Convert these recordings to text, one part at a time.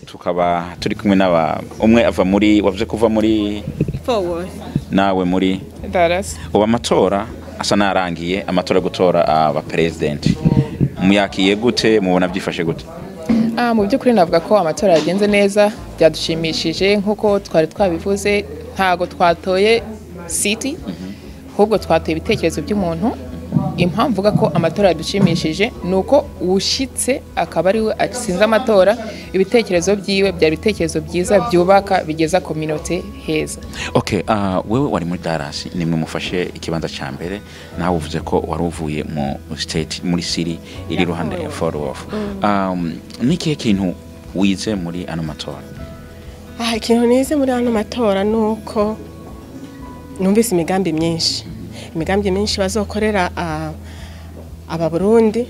Tukaba turi kumwe n'aba, umwe ava muri, wavuze kuva muri Forward. Nawe muri Dallas. Ubu amatora asa n'arangiye, amatora yo gutora aba president, muyakiye gute? Mubona byifashe gute? Mu by'ukuri navuga ko amatora yagenze neza, byadushimishije. Nk'uko twari twabivuze, ntago twatoye city, ahubwo twatoye ibitekerezo by'umuntu. Impamvu mvuga ko amatora yadushimishije ni uko ushitse akaba ari we atsinze amatora, ibitekerezo byiwe byari ibitekerezo byiza byubaka, bigeza communauté heza. Okay, wewe wari muri Dallas, nimwe mufashe ikibanza ca mbere. Nawe uvuze ko wari uvuye mu state, muri city iri iruhande ya Fort Worth. Ni ikihe kintu wize muri ano matora? Ikintu nize muri ano matora ni uko numvise imigambi myinshi, imigambi myinshi bazokorera aba Burundi.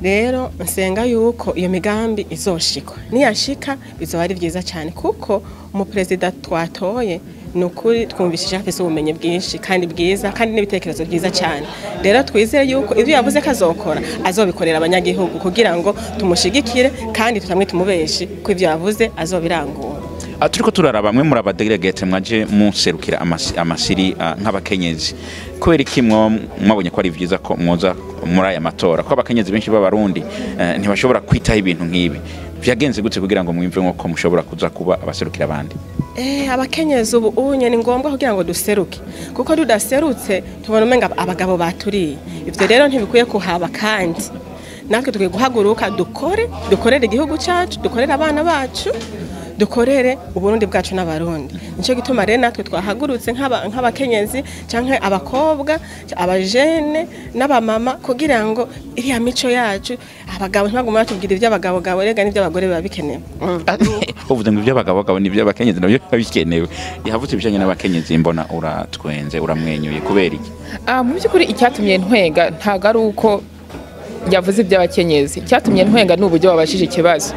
Rero nsenga yuko iyo migambi izoshikwa. Niyashika bizoba ari byiza cyane, kuko umuperezida twatoye ni ukuri twumvishije afise ubumenyi bwinshi kandi bwiza, kandi n'ibitekerezo byiza cyane. Rero twizere yuko ibyo yavuze ko azokora azobikorera abanyagihugu, kugira ngo tumushigikire kandi tutamwe tumubeshi ko ibyo yavuze azobirangura. Turiko turaraba bamwe muri aba délégués mwaje muserukira amasiri nk'abakenyezi. Kubera iki mwabonye ko ari vyiza ko mwoza muri aya matora, ko abakenyezi benshi b'Abarundi ntibashobora kwitaho ibintu nk'ibi? Vyagenze gute kugira ngo mwimve nko mushobora kuza kuba abaserukira abandi? Abakenyezi ubu unye ni ngombwa kugira ngo duseruke, kuko tudaserutse tubona umenga abagabo baturiye. Ivyo rero ntibikwiye kuhaba, kandi natwe tukwiye guhaguruka dukore, dukorere igihugu cyacu, dukorere abana bacu, dukorere Uburundi bwacu n'Abarundi. Nicyo gituma rero natwe twahagurutse nk'abakenyezi canke abakobwa, abajene n'abamama, kugira ngo iriya mico yacu, abagabo ntibaguma batubwira iby'abagabo gabo, rega n'iby'abagore biba bikenewe. Uvuze ngo iby'abagabo gabo n'iby'abakenyezi nabyo biba bikenewe. Yahavutse ibijanye n'abakenyezi, mbona uratwenze, uramwenyuye, kubera iki? Mu by'ukuri icyatumye ntwenga ntabwo ari uko yavuze iby'abakenyezi. Icyatumye ntwenga ni uburyo babashije ikibazo.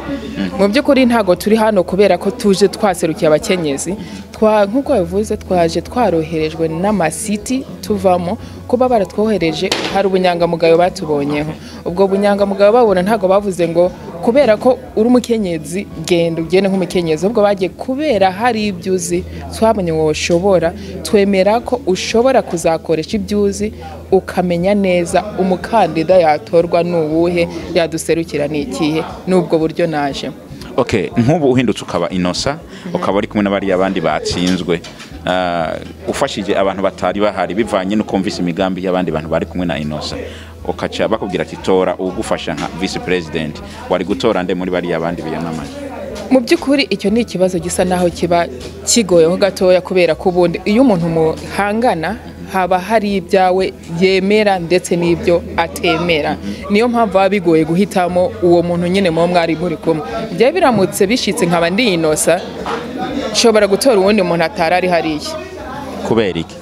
Mu by'ukuri ntabwo turi hano kubera ko tuje twaserukiye abakenyezi. Nk'uko yavuze, twaje twaroherejwe n'ama city tuvamo. Kuba baratwohereje, hari ubunyangamugayo batubonyeho. Ubwo bunyangamugayo babona, ntabwo bavuze ngo kubera ko uri umukenyezi genda ugende nk'umukenyezi, ahubwo bagiye kubera hari ibyo uzi twabonye woshobora, twemera ko ushobora kuzakoresha ibyo uzi, ukamenya neza umukandida yatorwa ni uwuhe, yaduserukira ni ikihe. N'ubwo buryo naje. Okay, nk'ubu uhindutse ukaba inosa, ukaba uri kumwe n'abariya abandi batsinzwe, ufashije abantu batari bahari bivanye no kumvisa imigambi y'abandi bantu bari kumwe na Inosa, ukaca bakubwira ati tora ugufasha nka vice president, wari gutora nde muri bariya abandi biyamamaje? Mu by'ukuri icyo ni ikibazo gisa naho kiba kigoyeho gatoya, kubera ko ubundi iyo umuntu muhangana haba hari ibyawe yemera ndetse n'ibyo atemera. Niyo mpamvu biba bigoye guhitamo uwo muntu nyine muwo mwari muri kumwe. Byaba biramutse bishitse nkaba ndi Inosa, nshobora gutora uwundi muntu atari ari hariya. Kubera iki?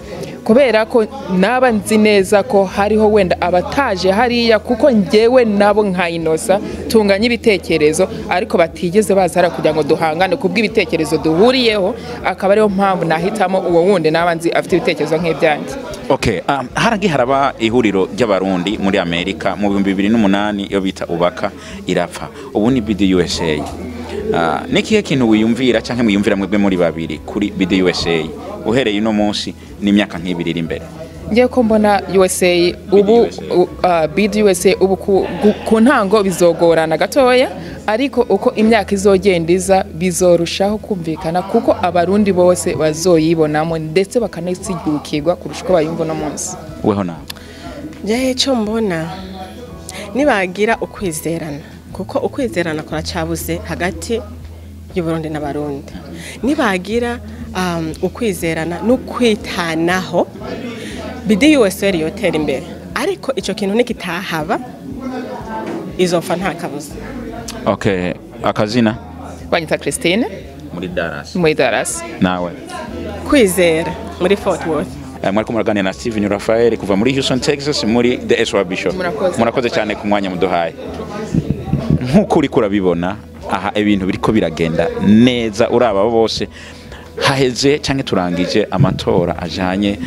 Kubera ko naba nzi neza ko hariho wenda abataje hariya, kuko njyewe nabo nka Inosa tunganya ibitekerezo, ariko batigeze baza hariya kugira ngo duhangane kubw'ibitekerezo duhuriyeho, akaba ariyo mpamvu nahitamo uwo wundi naba nzi afite ibitekerezo nk'ibyanjye. Okay, haragiye haraba ihuriro ry'Abarundi muri Amerika mu 2008, iyo bita Ubaka, irapfa. Ubu ni BDUSA. Nikihe kintu wiyumvira canke mwiyumvira mwebwe muri babiri kuri BDUSA uhereye uno munsi n'imyaka nk'ibiri iri imbere? Ngiye ko mbona USA ubu BDUSA. BDUSA ubu ku ntango bizogorana gatoya, ariko uko imyaka izogenda iza bizorushaho kumvikana, kuko Abarundi bose bazoyibonamo ndetse bakanasigukirwa kurusha uko bayumva uno munsi. Weho nawe? Njyewe icyo mbona, nibagira ukwizerana, kuko ukwizerana kuracabuze hagati y'Uburundi n'Abarundi. Nibagira ukwizerana no kwitanaho, BDUSA yotera imbere. Ariko icyo kintu nikitahaba, izopfa nta kabuza. Okay, akazina? Banyita Christine. Muri Dallas? Muri Dallas. Nawe? Kwizera, muri Fort Worth. Mwariko muraganira na Steven Raphael kuva muri Houston, Texas, muri The SYB Show. Murakoze. Murakoze cyane ku mwanya muduhaye. Nk'uko uriko urabibona aha, ibintu biriko biragenda neza, uraba bose. Haheze canke turangije amatora ajanye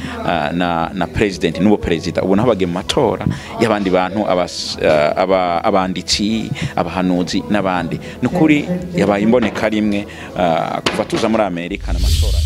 na president n'ubo president. Ubu naho bagiye mu matora y'abandi bantu, abanditsi, abahanuzi n'abandi. Nukuri yabaye imboneka rimwe kuva tuza muri Amerika n'amatora.